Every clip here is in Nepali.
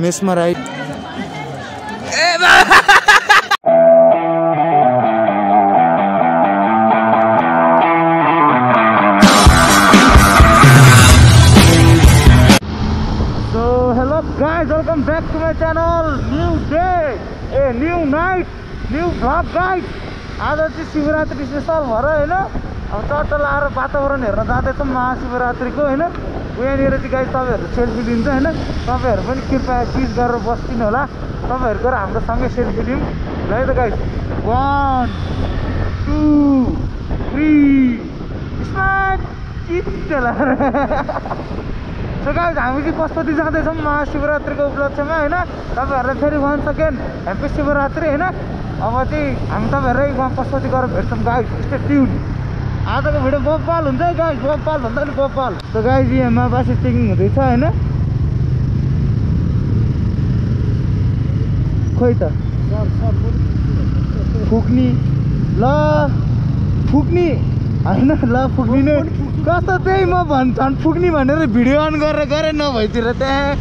Mesmerise Hello guys, welcome back to my channel. New day, a new night, new vlog guys. आज चाहिँ शिवरात्रि स्पेशल भएर हैन अब चट्ट लाएर वातावरण हेर्न जाँदैछौँ महाशिवरात्रिको हैन यहाँनिर चाहिँ गाइस तपाईहरु सेल्फी लिन्छ हैन तपाईहरु पनि कृपया प्लिज गरेर बस्दिनु होला तपाईहरुको र हाम्रो सँगै सेल्फी लिउँ ल है त गाइस 1 2 3 स्मार्ट चित्तला So guys, हामी चाहिँ पशुपति जाँदैछौँ महाशिवरात्रिको उपलक्ष्यमा हैन तपाईहरुलाई फेरि भन्न सकेन ह्यापी शिवरात्रि हैन अब चाहिँ हामी तपाईहरुलाई वहाँ पशुपति गएर भेट्छौँ गाइस स्टे ट्युन आजको भिडियो बब्बाल हुन्छ है गाइस बब्बाल भन्दा नि बब्बाल सो गाइस यहाँ माबासी चेकिङ हुँदैछ हैन खोइ त फुक्नी ल फुक्नी हैन ल फुक्नी नै कस्तो त्यही म झन् फुक्नी भनेर भिडियो अन गरेर गरे नभइतिर त्यहाँ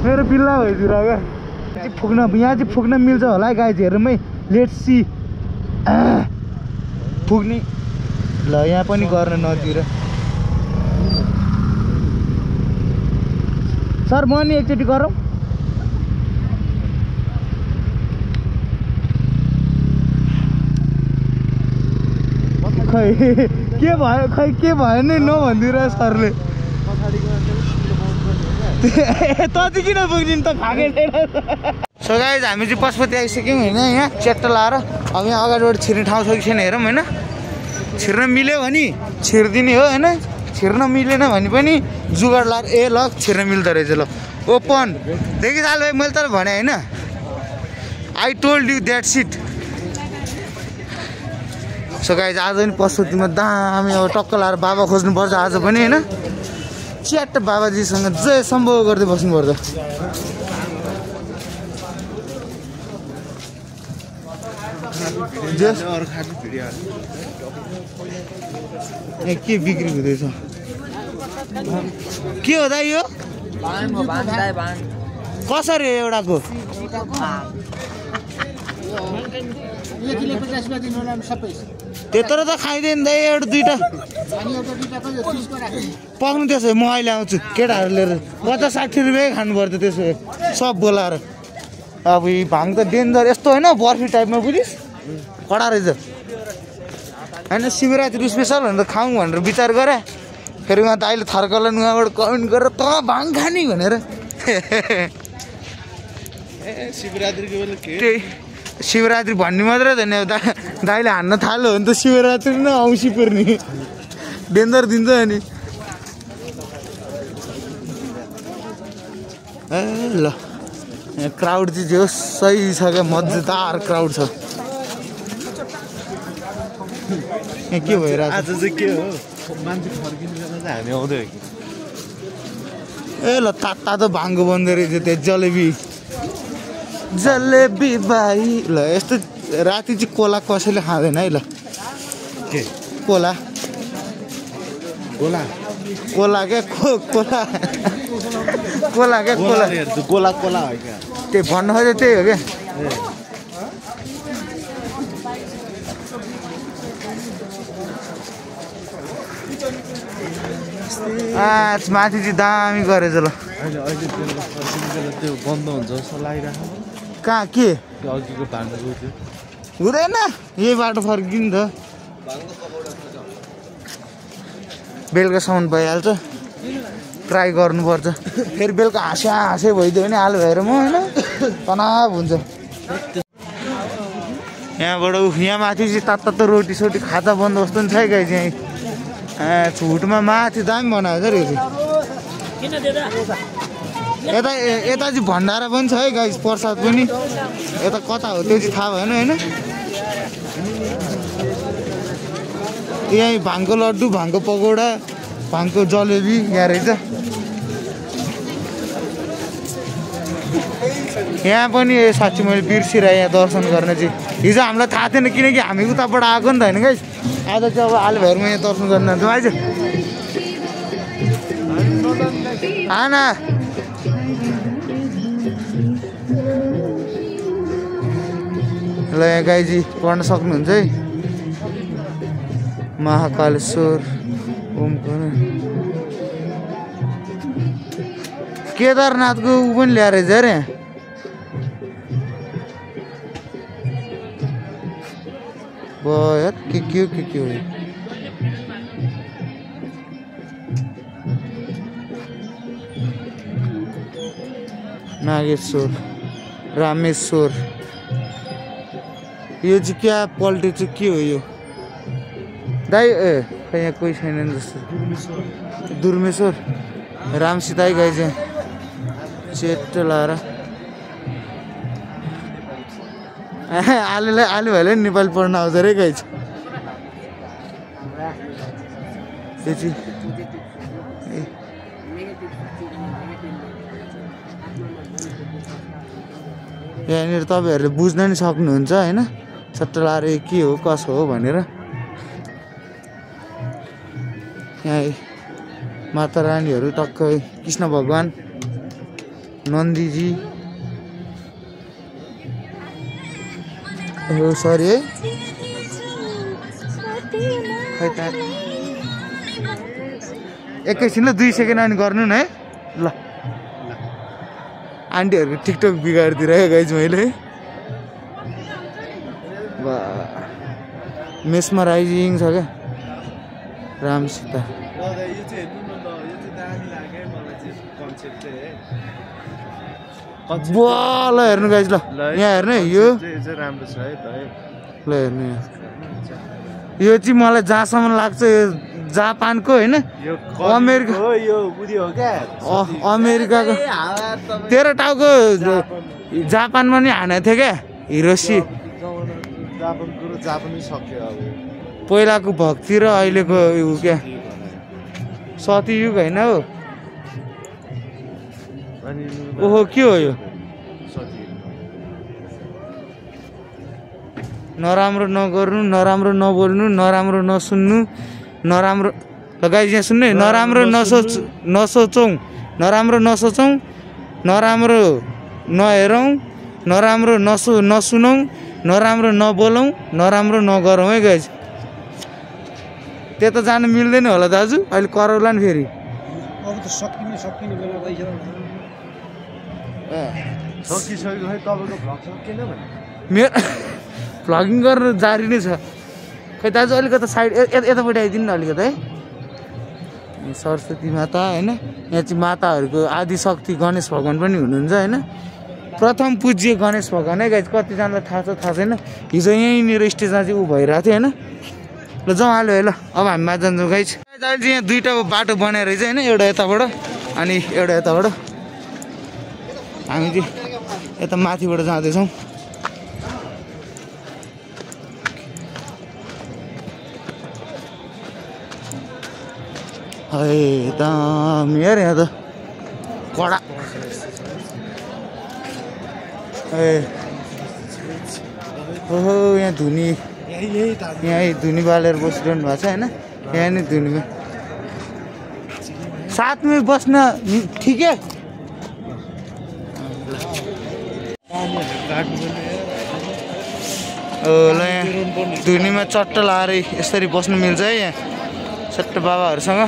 मेरो बिल्ला भइतिर क्या फुक्न यहाँ चाहिँ फुक्न मिल्छ होला है गाइस हेरौँ लेट्स सी फुक्नी ल यहाँ पनि गर्न नतिर सर म नि एकचोटि गरौँ खै के भयो खै के भयो नि नभन्दिर सरले त चाहिँ किन पुग्दिन त खाके छैन सो गाइस हामी चाहिँ पशुपति आइसक्यौँ हैन यहाँ च्याट्ट लाएर अब यहाँ अगाडिबाट छिर्ने ठाउँ छ कि छैन हेरौँ हैन छिर्न मिल्यो भने छिर्दिने हो हैन छिर्न मिलेन भने पनि जुगाड लाएर ए ल छिर्न मिल्दो रहेछ ल ओपन देखि हाल भाइ मैले त भने हैन I told you that shit so guys आज पनि पशुपतिमा दामी अब टक्क लाएर बाबा खोज्नुपर्छ आज पनि हैन च्याट्ट बाबाजीसँग जय सम्भव गर्दै बस्नुपर्छ के बिक्री हुँदैछ के हो दाइ यो कसरी एउटाको त्यत्रो त खाइदिएन दाइ एउटा दुईटा पाउनु त्यसो म अहिले आउँछु केटाहरू लिएर 50-60 रुपियाँ खानु पर्थ्यो त्यसो सब बोलाएर अब यी भाङ त डेन्जर यस्तो होइन बर्फी टाइपमा बुझिस् कडा रहेछ होइन शिवरात्रि स्पेसल भनेर खाउँ भनेर विचार गरेँ फेरि उहाँ त अहिले थर्कलन उहाँबाट कमेन्ट गरेर त भाङ खाने भनेर शिवरात्रिको बेला त्यही शिवरात्रि भन्ने मात्रै त नि दाइले हान्न थाल्यो भने त शिवरात्रि नै औँसी पर्ने डेन्जर दिन्छ अनि ए ल यहाँ क्राउड चाहिँ जो सही छ क्या मजेदार क्राउड छ यहाँ के भइरहेको आज चाहिँ के हो मान्छे फर्किनु बेला चाहिँ हामी आउँदै हो कि ए ल तातो भाङ्गो बन्दै रहेछ त्यो जलेबी जलेबी भाइ ल यस्तो राति चाहिँ कोला कसैले खाँदैन है ल के कोला कोला कोला क्या कोला कोला क्या कोला कोला कोला हो क्या त्यही भन्नु खोज्यो त्यही हो क्या माथि चाहिँ दामी गरेछ ल अहिले अहिले त्यो बन्द हुन्छ जस्तो लागिरहेको कहाँ के अघिको भान्डाको त्यो हुँदैन यही बाटो फर्किनु त बेलुकासम्म भइहाल्छ ट्राई गर्नुपर्छ फेरि बेलुका हाँसे भइदियो भने हाल भएर म होइन तनाव हुन्छ यहाँबाट यहाँ माथि चाहिँ तातो रोटी सोटी खाता बन्दोबस्त पनि छ है गाइस यहाँ छुटमा माथि दामी बनाएको छ यता यता चाहिँ भण्डारा पनि छ है गाइस प्रसाद पनि यता कता हो त्यो चाहिँ थाहा भएन होइन यहाँ भाङको लड्डु भाङको पकौडा भाङको जलेबी यहाँ रहेछ यहाँ पनि साँच्ची मैले बिर्सिरहेँ यहाँ दर्शन गर्न चाहिँ हिजो हामीलाई थाहा थिएन किनकि हामी उताबाट आएको नि त होइन गाइस आज चाहिँ अब आलु भैरमा यहाँ दर्शन गर्न जान्छौँ आइज आना ल यहाँ गाईजी पढ्न सक्नुहुन्छ है। महाकालेश्वर ओमकार केदारनाथको ऊ पनि ल्याएर रहेछ अरे यहाँ। भयो यार के हो नागेश्वर रामेश्वर यो चाहिँ क्या पल्टे चाहिँ के हो यो दाइ ए खै यहाँ कोही छैन जस्तो दुर्मेश्वर रामसिताई गाई चाहिँ चेट लाएर आलुलाई आलु भाइले नेपाली पढ्न आउँछ अरे गाई चाहिँ त्यो चाहिँ यहाँनिर तपाईँहरूले बुझ्न नि सक्नुहुन्छ होइन सट्ट लाएर के हो कसो हो भनेर। यहाँ माता रानीहरू टक्कै कृष्ण भगवान् नन्दीजी हो सरी है खै त एकैछिन ल 2 सेकेन्ड अनि गर्नु न है ल आन्टीहरूको टिकटक बिगारिदिरहेको गाइज मैले मेस्मराइजिङ छ क्या राम सीता ल हेर्नु गाइज ल यहाँ हेर्नु है यो राम्रो छ है ल हेर्नु यहाँ यो चाहिँ मलाई जहाँसम्म लाग्छ यो जापानको होइन अमेरिकाको 13 टाउको जापानमा नि हानेको थियो क्या हिरोसी पहिलाको भक्ति र अहिलेको ऊ क्या सतीयुग होइन हो। ओहो के हो यो नराम्रो नगर्नु नराम्रो नबोल्नु नराम्रो नसुन्नु नराम्रो लगाइ यहाँ सुन्नु नराम्रो नसोचौँ नराम्रो नसोचौँ नराम्रो नहेरौँ नराम्रो नसुनौँ नराम्रो नबोलौँ नराम्रो नगरौँ है गाइज। त्यता जानु मिल्दैन होला दाजु अहिले करौला नि फेरि अब त सकिने बेला सकिसक्यो खै तपाईँको भ्लग सकिएन भने मेरो भ्लगिङ गरेर जारी नै छ खै दाजु अलिकति साइड यतापट्टि आइदिनु न अलिकति है। सरस्वती माता होइन यहाँ चाहिँ माताहरूको आदि शक्ति गणेश भगवान् पनि हुनुहुन्छ होइन प्रथम पूज्य गणेश भगवान् है गाइज। कतिजनालाई थाहा छ थाहा छैन हिजो यहीँनिर स्टेजमा चाहिँ ऊ भइरहेको थियो होइन। ल जाउँ हाल्यो है ल अब हामी माथि जान्छौँ गाइज। अहिले चाहिँ यहाँ 2टा बाटो बनाएर रहेछ होइन एउटा यताबाट अनि एउटा यताबाट हामी चाहिँ यता माथिबाट जाँदैछौँ। है दामी यार यहाँ त कडा ए ओहो यहाँ धुनी यहीँ धुनी बालेर बसिरहनु भएको छ होइन यहाँ नि धुनीमा साथमै बस्न ठिकै ल यहाँ धुनीमा चट्ट लाएर यसरी बस्नु मिल्छ है यहाँ सट्ट बाबाहरूसँग।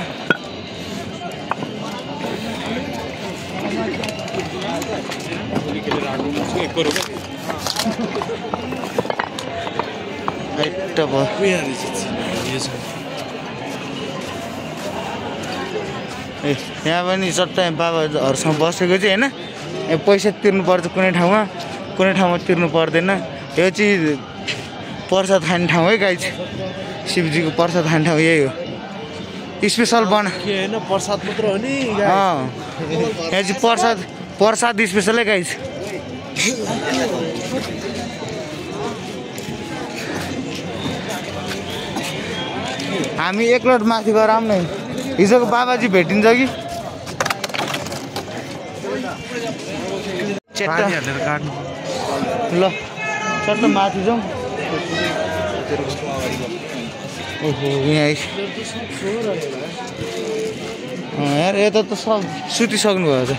यहाँ पनि चट्ट बाबाहरूसँग बसेको चाहिँ होइन यहाँ पैसा तिर्नुपर्छ कुनै ठाउँमा तिर्नु पर्दैन। यो चाहिँ प्रसाद खाने ठाउँ है गाइज शिवजीको प्रसाद खाने ठाउँ यही हो स्पेसल प्रसाद मात्र हो नि यहाँ चाहिँ प्रसाद स्पेसल है गाइज। हामी एकलट माथि गएर आऊँ न हिजोको बाबाजी भेटिन्छ कि ल चट्ट माथि जाउँ। ओहो यहाँ यार यता त सब सुतिसक्नु भयो त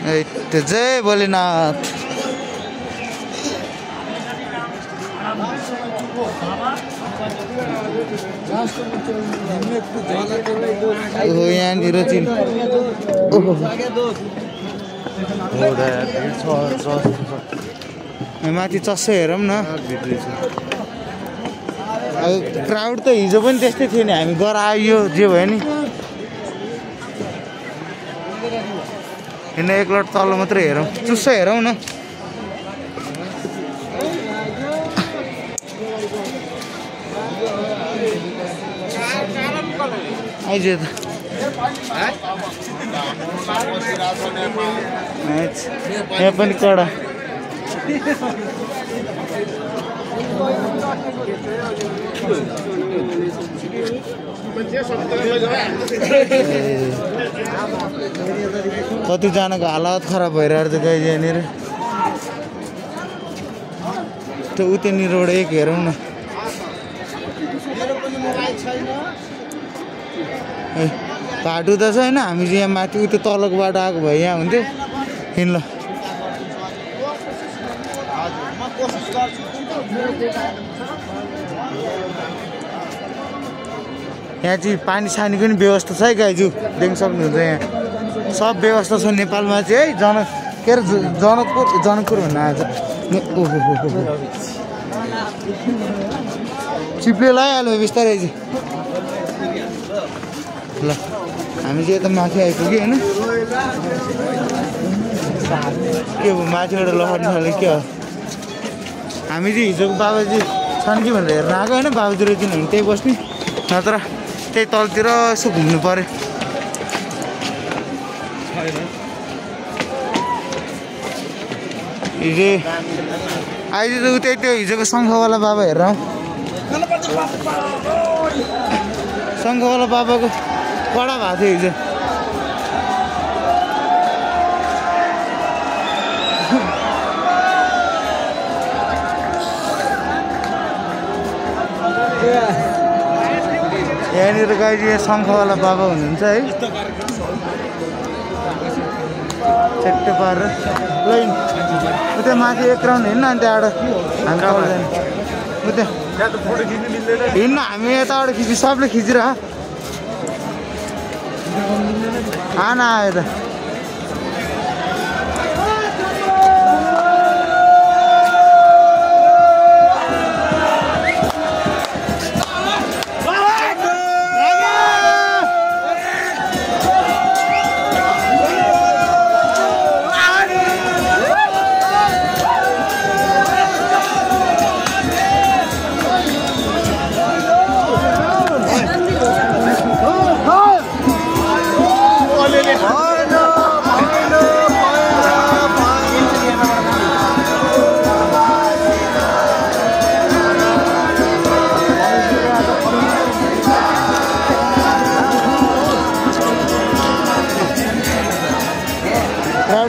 त्यो जय भोलेनाथ यहाँनिर चाहिँ माथि चस्सो हेरौँ न क्राउड त हिजो पनि त्यस्तै थियो नि हामी गएर आयो जे भयो नि हिँड्न एकलट तल मात्रै हेरौँ चुस्सो हेरौँ न आइज त यहाँ पनि कडा कतिजनाको हालत खराब भइरहेको छ गाइज यहाँनिर त्यो उतैनिरबाट एक हेरौँ न बाटो त छ होइन हामी चाहिँ यहाँ माथि उता तलको बाटो आएको भए यहाँ हुन्थ्यो हिँड ल यहाँ चाहिँ पानी सानीको पनि व्यवस्था छ है गाइजु देख्न सक्नुहुन्छ यहाँ सब व्यवस्था छ नेपालमा चाहिँ है के अरे जनकपुर भन्न आएछ ओहो चिप्ले लगाइहाल्यो बिस्तारै चाहिँ ल हामी चाहिँ यता माथि आइपुग्यो होइन के भयो माथिबाट लहर्नु थाल्यो के हो हामी चाहिँ हिजोको बाबाजी छन् कि भनेर हेर्न आएको होइन बाबाजी र किन हामी त्यही बस्ने नत्र त्यही तलतिर यसो घुम्नु पऱ्यो हिजो अहिले त उतै त्यो हिजोको शङ्खवाला बाबा हेर शङ्खवाला बाबाको कडा भएको थियो हिजो यहाँनिर गाई यहाँ शङ्खवाला बाबा हुनुहुन्छ है चट्टे पारेर ल उता माथि एक राउन्ड हिँड्न अनि त्यहाँबाट हामी उता हिँड्न हामी यताबाट खिच्यो सबले खिचेर आना आयो त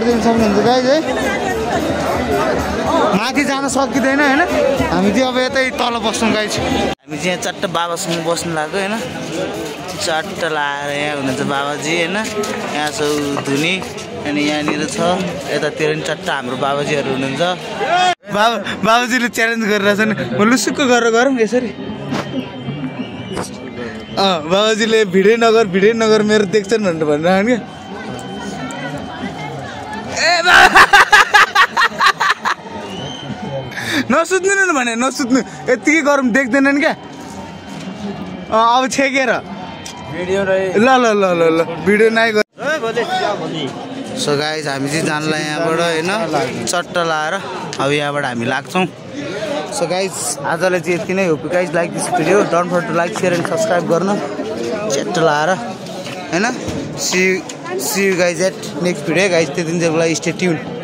दिन सक्नुहुन्छ गाइज है माथि जान सकिँदैन होइन हामी चाहिँ अब यतै तल बस्छौँ गाइज हामी चाहिँ यहाँ चट्ट बाबासँग बस्नु लाग्यो होइन चट्ट लाएर यहाँ हुनुहुन्छ बाबाजी होइन यहाँ छ धुनी अनि यहाँनिर छ यतातिर पनि चट्ट हाम्रो बाबाजीहरू हुनुहुन्छ बाबाजीले च्यालेन्ज गरिरहेछ नि म लुसुक्क गरेर गरौँ यसरी बाबाजीले भिडै नगर मेरो देख्छन् भनेर भनिरहेको क्या नसुत्नु न भने नसुत्नु यत्तिकै गरौँ देख्दैनन् क्या अब छेकेर ल ल ल ल ल भिडियो नाइ सो गाइज हामी चाहिँ जानलाई यहाँबाट होइन चट्ट लाएर अब यहाँबाट हामी लाग्छौँ सो गाइज आजलाई चाहिँ यति नै हो guys like this video don't forget to like share and subscribe गर्नु चट्ट लाएर होइन see you guys at next video guys त्यति दिनको लागि स्टे ट्युन